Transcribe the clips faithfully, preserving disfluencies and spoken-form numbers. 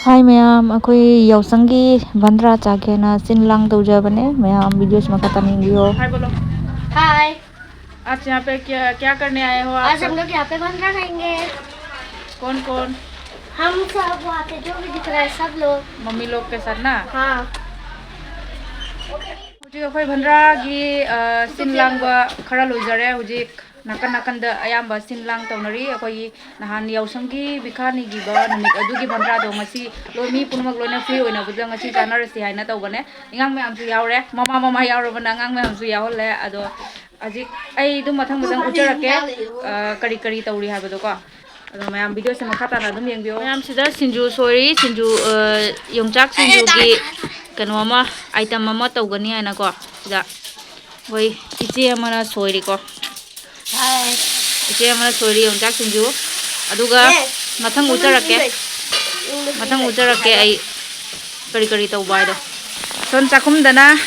ꯍꯥꯏ ꯃꯌꯥꯝ, ꯑꯩꯈꯣꯏ ꯌꯥꯎꯁꯪꯒꯤ ꯕꯟꯗ꯭ꯔꯥ ꯆꯥꯒꯦꯅ ꯆꯤꯟ ꯂꯥꯡ ꯇꯧꯖꯕꯅꯦ꯫ ꯃꯌꯥꯝ ꯚꯤꯗꯤꯑꯣꯁꯤ ꯃꯈꯥ ꯇꯥꯅ ꯌꯦꯡꯕꯤꯌꯣ꯫ हाय बोलो। ꯍꯥꯏ꯫ आज यहाँ पे क्या क्या करने आए हो आप आज हम लोग यहाँ पे बंदरा खाएंगे। कौन कौन? हम सब वहाँ पे जो भी दिख रहा है सब लोग। मम्मी लोग के साथ ना। हाँ। ꯍꯧꯖꯤꯛ ꯑꯩꯈꯣꯏ ꯚꯟꯗ꯭ꯔꯥꯒꯤ ꯁꯤꯟ ꯂꯥꯡꯕ ꯈꯔ ꯂꯣꯏꯖꯔꯦ꯫ ꯍꯧꯖꯤꯛ ꯅꯥꯀꯟ ꯅꯥꯀꯟꯗ ꯑꯌꯥꯝꯕ ꯁꯤꯟ ꯂꯥꯡ ꯇꯧꯅꯔꯤ꯫ ꯑꯩꯈꯣꯏꯒꯤ ꯅꯍꯥꯟ ꯌꯥꯎꯁꯪꯒꯤ ꯕꯤꯈꯥꯅꯤꯈꯤꯕ ꯅꯨꯃꯤꯠ ꯑꯗꯨꯒꯤ ꯚꯟꯗ꯭ꯔꯥꯗꯣ ꯉꯁꯤ ꯂꯣꯏ ꯃꯤ ꯄꯨꯝꯅꯃꯛ ꯂꯣꯏꯅ ꯐ꯭ꯔꯤ ꯑꯣꯏꯅꯕꯗꯨꯗ ꯉꯁꯤ ꯆꯥꯟꯅꯔꯁꯤ ꯍꯥꯏꯅ ꯇꯧꯕꯅꯦ꯫ ꯑꯉꯥꯡ ꯃꯌꯥꯝꯁꯨ ꯌꯥꯎꯔꯦ꯫ ꯃꯃꯥ ꯃꯃꯥ ꯌꯥꯎꯔꯕꯅ ꯑꯉꯥꯡ ꯃꯌꯥꯝꯁꯨ ꯌꯥꯎꯍꯜꯂꯦ꯫ ꯑꯗꯣ ꯍꯧꯖꯤꯛ ꯑꯩ ꯑꯗꯨꯝ ꯃꯊꯪ ꯃꯊꯪ ꯎꯠꯆꯔꯛꯀꯦ꯫ ꯀꯔꯤ ꯀꯔꯤ ꯇꯧꯔꯤ ꯍꯥꯏꯕꯗꯣꯀꯣ꯫ ꯑꯗꯣ ꯃꯌꯥꯝ ꯚꯤꯗꯤꯑꯣꯁꯦ ꯃꯈꯥ ꯇꯥꯅ ꯑꯗꯨꯝ ꯌꯦꯡꯕꯤꯌꯣ꯫ ꯃꯌꯥꯝꯁꯤꯗ ꯁꯤꯡꯖꯨ ꯁꯣꯏꯔꯤ꯫ ꯁꯤꯡꯖꯨ ꯌꯣꯡꯆꯥꯛ ꯁꯤꯡꯖꯨꯒꯤ ꯀꯩꯅꯣ ꯑꯃ, ꯑꯥꯏꯇꯝ ꯑꯃ ꯇꯧꯒꯅꯤ ꯍꯥꯏꯅꯀꯣ꯫ ꯁꯤꯗ ꯑꯩꯈꯣꯏ ꯏꯆꯦ ꯑꯃꯅ ꯁꯣꯏꯔꯤꯀꯣ꯫ ꯏꯆꯦ ꯑꯃꯅ ꯁꯣꯏꯔꯤ ꯌꯣꯡꯆꯥꯛ ꯁꯤꯡꯖꯨ꯫ ꯑꯗꯨꯒ ꯃꯊꯪ ꯎꯠꯆꯔꯛꯀꯦ꯫ ꯃꯊꯪ ꯎꯠꯆꯔꯛꯀꯦ ꯑꯩ ꯀꯔꯤ ꯀꯔꯤ ꯇꯧꯕ ꯍꯥꯏꯗꯣ꯫ ꯁꯣꯝ ꯆꯥꯛꯈꯨꯝꯗꯅ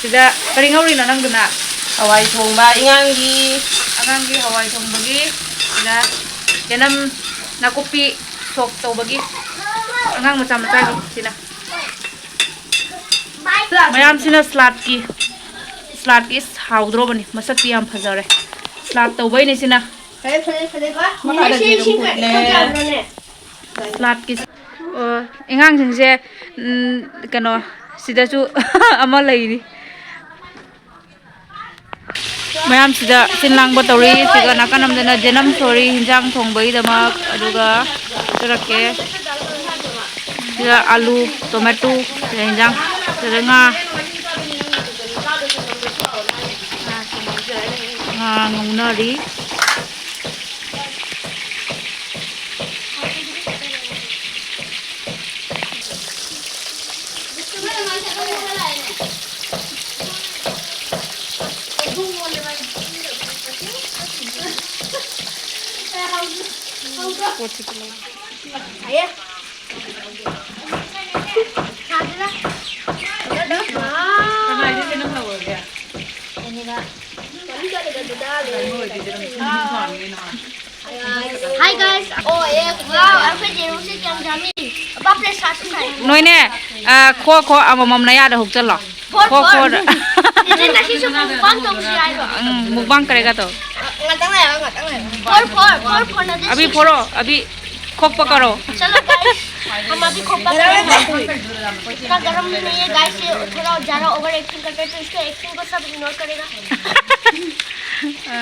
ꯁꯤꯗ ꯀꯔꯤ ꯉꯧꯔꯤꯅꯣ ꯅꯪꯗꯨꯅ? ꯍꯋꯥꯏ ꯊꯣꯡꯕ ꯏꯉꯥꯡꯒꯤ꯫ ꯑꯉꯥꯡꯒꯤ ꯍꯋꯥꯏ ꯊꯣꯡꯕꯒꯤ ꯁꯤꯗ ꯌꯦꯅꯝ ꯅꯥꯀꯨꯞꯄꯤ ꯁꯣꯛ ꯇꯧꯕꯒꯤ ꯑꯉꯥꯡ ꯃꯆꯥ ꯃꯆꯥꯒꯤ ꯁꯤꯅ꯫ ꯃꯌꯥꯝꯁꯤꯅ ꯁ꯭ꯂꯥꯠꯀꯤ, ꯁ꯭ꯂꯥꯠꯀꯤ ꯍꯥꯎꯗ꯭ꯔꯣꯕꯅꯤ, ꯃꯁꯛꯇꯤ ꯌꯥꯝ ꯐꯖꯔꯦ꯫ ꯁ꯭ꯂꯥꯠ ꯇꯧꯕꯩꯅꯦ ꯁꯤꯅ꯫ ꯃꯈꯥꯗ ꯌꯦꯔꯨꯝ ꯐꯨꯠꯂꯦ꯫ ꯁ꯭ꯂꯥꯠꯀꯤ ꯑꯉꯥꯡꯁꯤꯡꯁꯦ ꯀꯩꯅꯣ ꯁꯤꯗꯁꯨ ꯑꯃ ꯂꯩꯔꯤ꯫ ꯃꯌꯥꯝꯁꯤꯗ ꯆꯤꯟ ꯂꯥꯡꯕ ꯇꯧꯔꯤ꯫ ꯁꯤꯒ ꯅꯥꯀꯟ ꯑꯃꯗꯅ ꯖꯦꯅꯝ ꯁꯣꯔꯤ ꯍꯤꯟꯖꯥꯡ ꯊꯣꯡꯕꯒꯤꯗꯃꯛ꯫ ꯑꯗꯨꯒ ꯆꯠꯂꯛꯀꯦ꯫ ꯁꯤꯗ ꯑꯂꯨ, ꯇꯣꯃꯦꯇꯣ, ꯁꯤꯗ ꯍꯤꯟꯖꯥꯡ, ꯁꯤꯗ ꯉꯥ꯫ ꯉꯥ ꯉꯧꯅꯔꯤ꯫ Hi guys. Oh yeah. Wow, ꯑꯩꯈꯣꯏ ꯌꯦꯔꯨꯝꯁꯦ ꯀꯌꯥꯝ ꯌꯥꯝꯃꯤ꯫ ꯅꯣꯏꯅꯦ, ꯑ, ꯈꯣ ꯈꯣ ꯑꯃꯃꯝ ꯅꯌꯥꯗ ꯍꯨꯛꯆꯜꯂꯣ꯫ ꯈꯣ ꯈꯣ꯫ ꯏꯆꯦ, ꯉꯁꯤꯁꯨ mukbang ꯇꯧꯁꯤ ꯍꯥꯏꯔꯣ? ꯎꯝ, mukbang ꯀꯔꯦꯒ ꯇꯧ꯫ ꯉꯥꯛꯇꯪ ꯂꯩꯔꯒ, ꯉꯥꯛꯇꯪ ꯂꯩꯔꯒ꯫ Four, four, four, four ꯅꯠꯇꯦ, ꯑꯕꯤ six꯫ ꯐꯣꯔꯣ, ꯑꯕꯤ ꯈꯣꯛꯄ ꯀꯔꯣ꯫ चलो guys, हम अभी खोपा करेंगे। इतना गर्म नहीं है guys, ये थोड़ा ज़्यादा over acting करते हैं, तो इसका acting को सब ignore करेगा। ꯑ,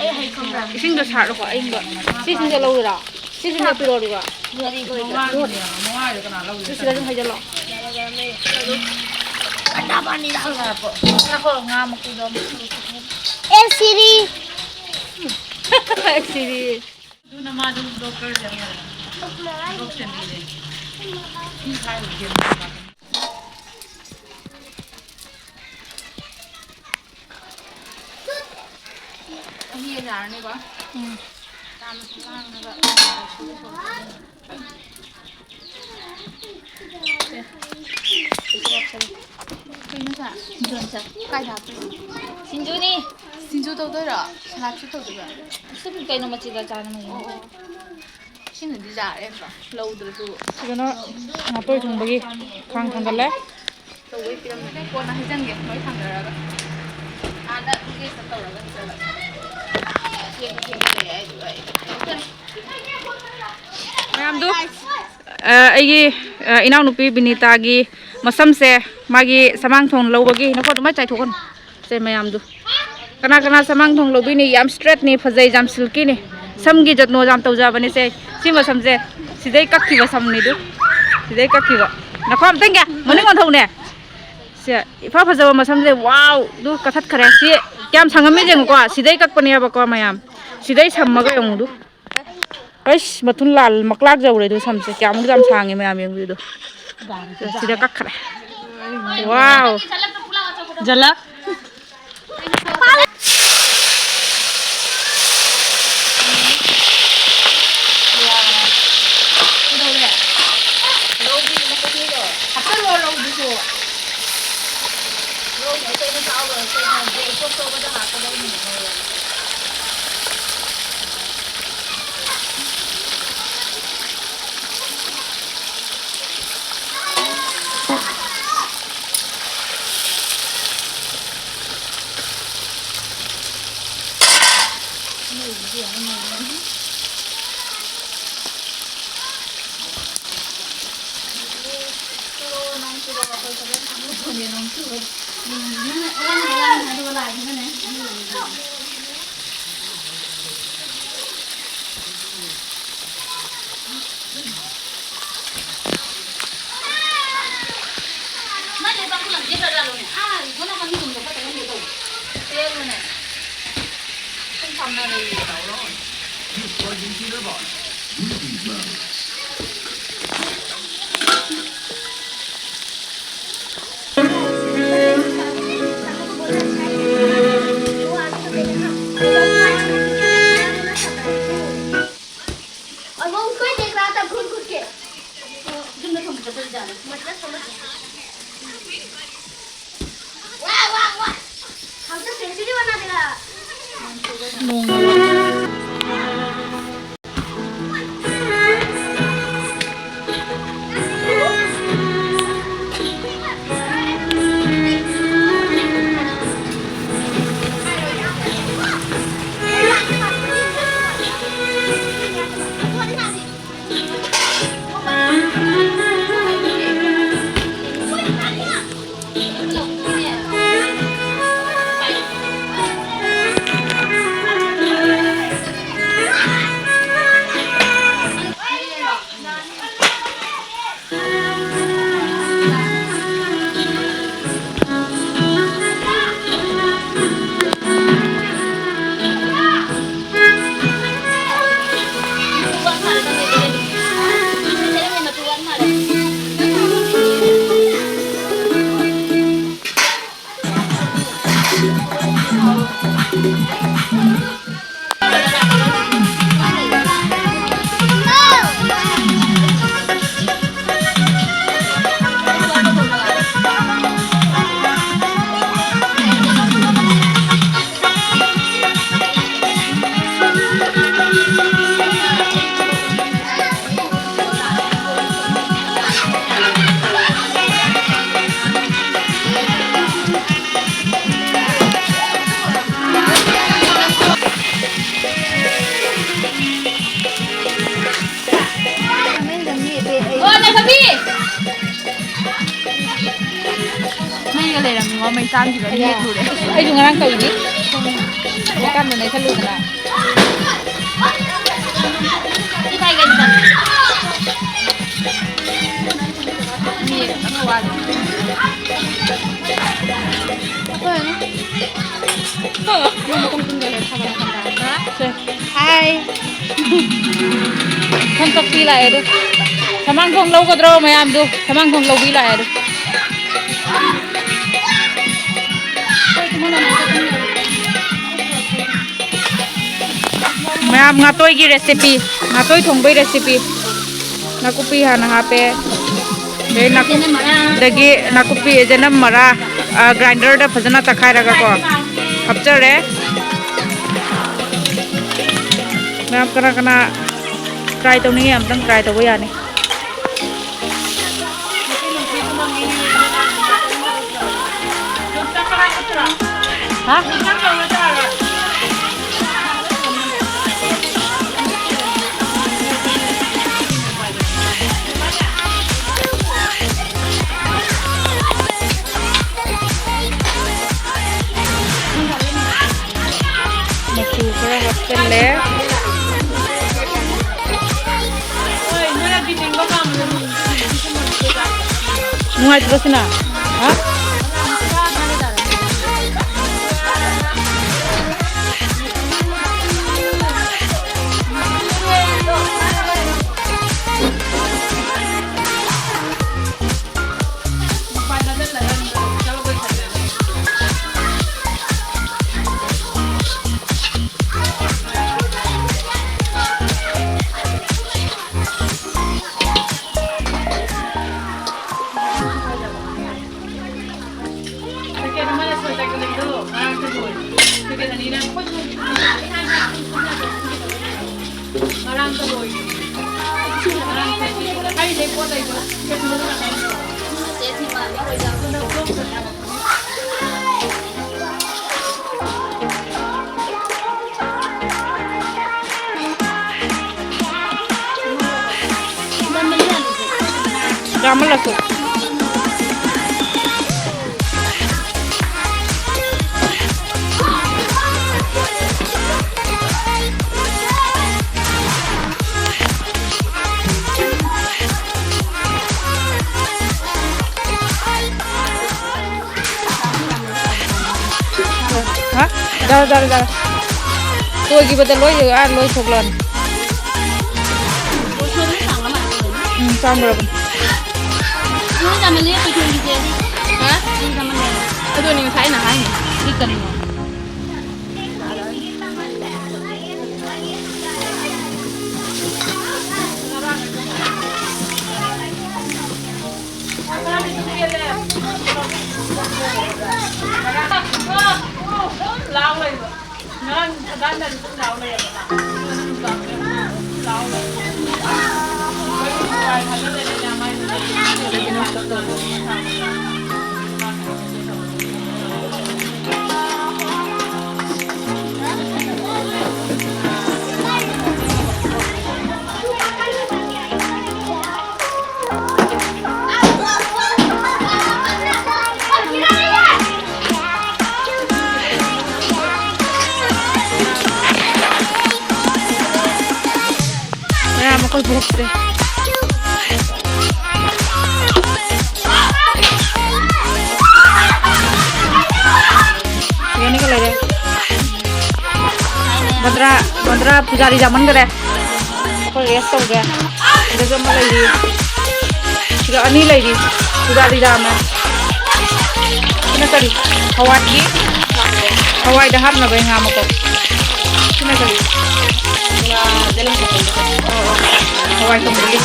ꯑꯩ ꯍꯩ ꯈꯪꯕ꯭ꯔꯥ? ꯏꯁꯤꯡꯗꯣ ꯁꯥꯔꯛꯑꯣꯀꯣ, ꯑꯌꯤꯡꯕ꯫ ꯁꯤꯁꯤꯡꯗ ꯂꯧꯔꯨꯔꯥ? ꯁꯤꯁꯤꯡꯗ ꯄꯤꯔꯛꯑꯣ ꯑꯗꯨꯒ꯫ ꯁꯤꯁꯤꯗ ꯑꯗꯨꯝ ꯍꯩꯖꯜꯂꯣ꯫ ꯉꯥ ꯃꯀꯨꯗꯣ ꯑꯃꯨꯛ ꯁꯤꯔꯤ꯫ ꯁꯤꯔꯤ꯫ ꯑꯗꯨꯅ ꯃꯥꯗꯨ ꯕ꯭ꯂꯣꯛ ꯇꯧꯔꯤꯁꯦ ꯑꯃ ꯕ꯭ꯂꯣꯛ ꯁꯦꯝꯕꯤꯔꯦ꯫ ꯐꯤ ꯈꯥꯏꯕꯒꯤ ꯒꯦꯝ ꯁꯥꯟꯅꯕ꯫ ꯑꯅꯤ ꯌꯥꯔꯅꯤꯀꯣ? ꯎꯝ꯫ ꯌꯥꯝꯅꯁꯨ ꯂꯥꯡꯉꯒ ꯀꯩꯅꯣ ꯁꯥ? ꯀꯥꯏꯗ ꯍꯥꯞꯇꯣꯏꯅꯣ? ꯁꯤꯡꯖꯨꯅꯤ꯫ ꯁꯤꯡꯖꯨ ꯇꯧꯗꯣꯏꯔꯣ? ꯁꯂꯥꯠꯁꯨ ꯇꯧꯗꯣꯏꯔꯣ? ꯁꯨꯝ ꯀꯩꯅꯣ ꯃꯆꯤꯗ ꯆꯥꯅꯕꯒꯤ꯫ ꯑꯣ, ꯑꯣ꯫ ꯁꯤꯅꯗꯤ ꯌꯥꯔꯦ ꯅꯠꯇ꯭ꯔꯣ? ꯂꯧꯗ꯭ꯔꯁꯨ꯫ ꯁꯤꯗꯅ ꯉꯥꯇꯣꯏ ꯊꯣꯡꯕꯒꯤ ꯈꯥꯡ ꯊꯥꯡꯒꯠꯂꯦ꯫ ꯇꯧꯕꯩ ꯄꯤꯔꯝꯕꯅꯦ꯫ ꯀꯣꯟꯅ ꯍꯩꯖꯟꯒꯦ, ꯃꯩ ꯊꯥꯡꯗꯔꯒ꯫ ꯑꯥꯗ ꯒꯦꯁꯇ ꯇꯧꯔꯒ ꯍꯩꯖꯜꯂꯒꯦ꯫ ꯊꯦꯡꯗꯤ ꯊꯦꯡꯖꯤꯜꯂꯛꯑꯦ ꯍꯥꯏꯗꯨꯒ ꯑꯩ꯫ ꯃꯌꯥꯝꯗꯨ, ꯑ, ꯑꯩꯒꯤ, ꯑ, ꯏꯅꯥꯎꯅꯨꯄꯤ ꯕꯤꯅꯤꯇꯥꯒꯤ ꯃꯁꯝꯁꯦ ꯃꯥꯒꯤ ꯁꯃꯥꯡ ꯊꯣꯡ ꯂꯧꯕꯒꯤ, ꯅꯈꯣ ꯑꯗꯨꯃꯥꯏꯅ ꯆꯥꯏꯊꯣꯛꯀꯅꯨ꯫ ꯁꯦ ꯃꯌꯥꯝꯗꯨ꯫ ꯀꯅꯥ ꯀꯅꯥ ꯁꯃꯥꯡ ꯊꯣꯡ ꯂꯧꯕꯤꯅꯤ? ꯌꯥꯝ straightꯅꯤ, ꯐꯖꯩ, ꯌꯥꯝ silkyꯅꯤ꯫ ꯁꯝꯒꯤ ꯖꯠꯅꯣ ꯌꯥꯝ ꯇꯧꯖꯕꯅꯤ ꯁꯦ꯫ ꯁꯤ ꯃꯁꯝꯁꯦ ꯁꯤꯗꯩ ꯀꯛꯈꯤꯕ ꯁꯝꯅꯤꯗꯨ꯫ ꯁꯤꯗꯩ ꯀꯛꯈꯤꯕ꯫ ꯅꯈꯣ ꯑꯝꯇꯪꯒ ꯃꯅꯤꯡ ꯑꯣꯟꯊꯣꯛꯎꯅꯦ꯫ ꯁꯦ, ꯏꯐ ꯐꯖꯕ ꯃꯁꯝꯁꯦ, wow! ꯑꯗꯨ ꯀꯛꯊꯠꯈ꯭ꯔꯦ꯫ ꯁꯤ ꯀꯌꯥꯝ ꯁꯥꯡꯉꯝꯃꯤ ꯌꯦꯡꯉꯨꯀꯣ꯫ ꯁꯤꯗꯩ ꯀꯛꯄꯅꯦꯕꯀꯣ, ꯃꯌꯥꯝ꯫ ꯁꯤꯗꯩ ꯁꯝꯃꯒ ꯌꯦꯡꯉꯨꯗꯨ꯫ ꯑꯩꯁ, ꯃꯊꯨꯟ ꯂꯥꯜ ꯃꯛꯂꯥꯛ ꯌꯧꯔꯦ ꯑꯗꯨ ꯁꯝꯁꯦ꯫ ꯀꯌꯥꯃꯨꯛ ꯌꯥꯝ ꯁꯥꯡꯉꯦ ꯃꯌꯥꯝ ꯌꯦꯡꯕꯤꯗꯨ꯫ ꯁꯤꯗ ꯀꯛꯈ꯭ꯔꯦ꯫ Wow! ꯖꯂꯛ꯫ ꯀꯩꯗꯧꯔꯦ? ꯂꯧꯒꯤ ꯃꯀꯨꯞꯅꯤꯗꯣ꯫ ꯍꯥꯞꯆꯜꯂꯣ ꯂꯧꯗꯨꯁꯨ꯫ ꯂꯧꯗꯣ ꯑꯩꯈꯣꯏꯅ ꯆꯥꯎꯕ, ꯑꯩꯈꯣꯏꯅ ꯕꯦꯛ ꯆꯣꯞ ꯆꯣꯞꯄꯗ ꯍꯥꯞꯀꯗꯧꯅꯤ ꯃꯔꯣꯏ꯫ ꯅꯪ ꯂꯩꯕꯥꯛ ꯈꯨꯂꯪ ꯆꯦꯟꯈ꯭ꯔꯖꯥꯠꯂꯣꯅꯦ? ꯑꯥ, ꯁꯣꯝ ꯅꯥꯀꯟꯒꯤ ꯔꯨꯝꯗ ꯈꯔ ꯆꯪꯍꯟꯒꯦ ꯇꯧꯕ꯫ ꯆꯦꯜꯂꯨꯅꯦ꯫ ꯁꯨꯝ ꯐꯝꯅ ꯂꯩꯌꯦ꯫ और वो उसको ही देख रहा था घूर घूर के। तुमने तुम चले जाना। मतलब समझ गया। वाह, वाह, वाह। हम तो सेंचुरी बना देगा। ꯂꯩꯔꯝꯃꯤꯉꯣ, ꯃꯩ ꯆꯥꯝꯈꯤꯕ ꯃꯤ ꯊꯨꯔꯦ꯫ ꯑꯩꯁꯨ ꯉꯔꯥꯡ ꯇꯧꯔꯤꯅꯤ꯫ ꯂꯩꯀꯥꯝꯗ ꯂꯩꯈꯠꯂꯨꯗꯅ꯫ ꯃꯤ ꯑꯃ ꯋꯥꯠꯂꯤ꯫ ꯁꯦ꯫ ꯍꯥꯏ꯫ ꯁꯝ ꯀꯛꯄꯤ ꯂꯥꯛꯑꯦ ꯑꯗꯨ꯫ ꯁꯃꯥꯡꯊꯣꯡ ꯂꯧꯒꯗ꯭ꯔꯣ ꯃꯌꯥꯝꯗꯨ? ꯁꯃꯥꯡꯊꯣꯡ ꯂꯧꯕꯤ ꯂꯥꯛꯑꯦ ꯑꯗꯨ꯫ ꯃꯌꯥꯝ ꯉꯥꯇꯣꯏꯒꯤ recipe, ꯉꯥꯇꯣꯏ ꯊꯣꯡꯕꯩ recipe꯫ ꯅꯥꯀꯨꯞꯄꯤ ꯍꯥꯟꯅ ꯍꯥꯞꯄꯦ꯫ ꯑꯗꯩ ꯅꯥꯀꯨꯞ-, ꯑꯗꯒꯤ ꯅꯥꯀꯨꯞꯄꯤ, ꯆꯅꯝ, ꯃꯔꯥ, ꯑ, grinderꯗ ꯐꯖꯅ ꯇꯛꯈꯥꯏꯔꯒꯀꯣ ꯍꯥꯞꯆꯔꯦ꯫ ꯃꯌꯥꯝ ꯀꯅꯥ ꯀꯅꯥ try ꯇꯧꯅꯤꯡꯉꯦ ꯑꯝꯇꯪ try ꯇꯧꯕ ꯌꯥꯅꯤ꯫ ꯍꯥ? ꯃꯆꯨ ꯈꯔ ꯍꯥꯞꯆꯤꯜꯂꯦ꯫ ꯅꯨꯡꯉꯥꯏꯇ꯭ꯔꯣ ꯁꯤꯅ? ꯍꯥ? ꯉꯔꯥꯡꯗ ꯂꯣꯏꯈ꯭ꯔꯦ꯫ ꯉꯔꯥꯡ ꯉꯁꯥꯏꯗꯤ ꯀꯔꯤꯗꯩ ꯄꯣꯠ ꯂꯩꯕ? ꯌꯥꯝꯃꯜꯂꯁꯨ꯫ ꯌꯥꯔꯦ, ꯌꯥꯔꯦ, ꯌꯥꯔꯦ꯫ ꯂꯣꯏꯈꯤꯕꯗ ꯂꯣꯏ, ꯑꯥ, ꯂꯣꯏ ꯊꯣꯛꯂꯛꯑꯅꯤ꯫ ꯎꯝ, ꯆꯥꯝꯈ꯭ꯔꯕꯅꯤ꯫ ꯍꯥ? ꯑꯗꯨꯅꯤ ꯉꯁꯥꯏ ꯑꯩꯅ ꯍꯥꯏꯅꯤ꯫ ꯁꯤ ꯀꯔꯤꯅꯣ? ꯃꯌꯥꯝ ꯑꯩꯈꯣꯏ ꯄꯨꯔꯛꯇ꯭ꯔꯦ꯫ ꯁꯤꯒꯅꯤꯒ ꯂꯩꯔꯦ꯫ ꯕꯗ꯭ꯔꯥ, ꯕꯗ꯭ꯔꯥ ꯄꯨꯖꯥꯔꯤ ꯌꯥꯝꯃꯟꯈꯔꯦ꯫ ꯑꯩꯈꯣꯏ ꯔꯦꯁ ꯇꯧꯒꯦ꯫ ꯁꯤꯗꯁꯨ ꯑꯃ ꯂꯩꯔꯤ꯫ ꯁꯤꯗ ꯑꯅꯤ ꯂꯩꯔꯤ꯫ ꯄꯨꯖꯥꯔꯤ ꯌꯥꯝꯃꯦ꯫ ꯁꯤꯅ ꯀꯔꯤ? ꯍꯋꯥꯏꯒꯤ? ꯍꯋꯥꯏꯗ ꯍꯥꯞꯅꯕ ꯉꯥ ꯃꯀꯛ꯫ ꯁꯤꯅ ꯀꯔꯤ? ꯑꯣ, ꯑꯣ꯫ ꯍꯋꯥꯏ ꯊꯣꯡꯕꯒꯤ꯫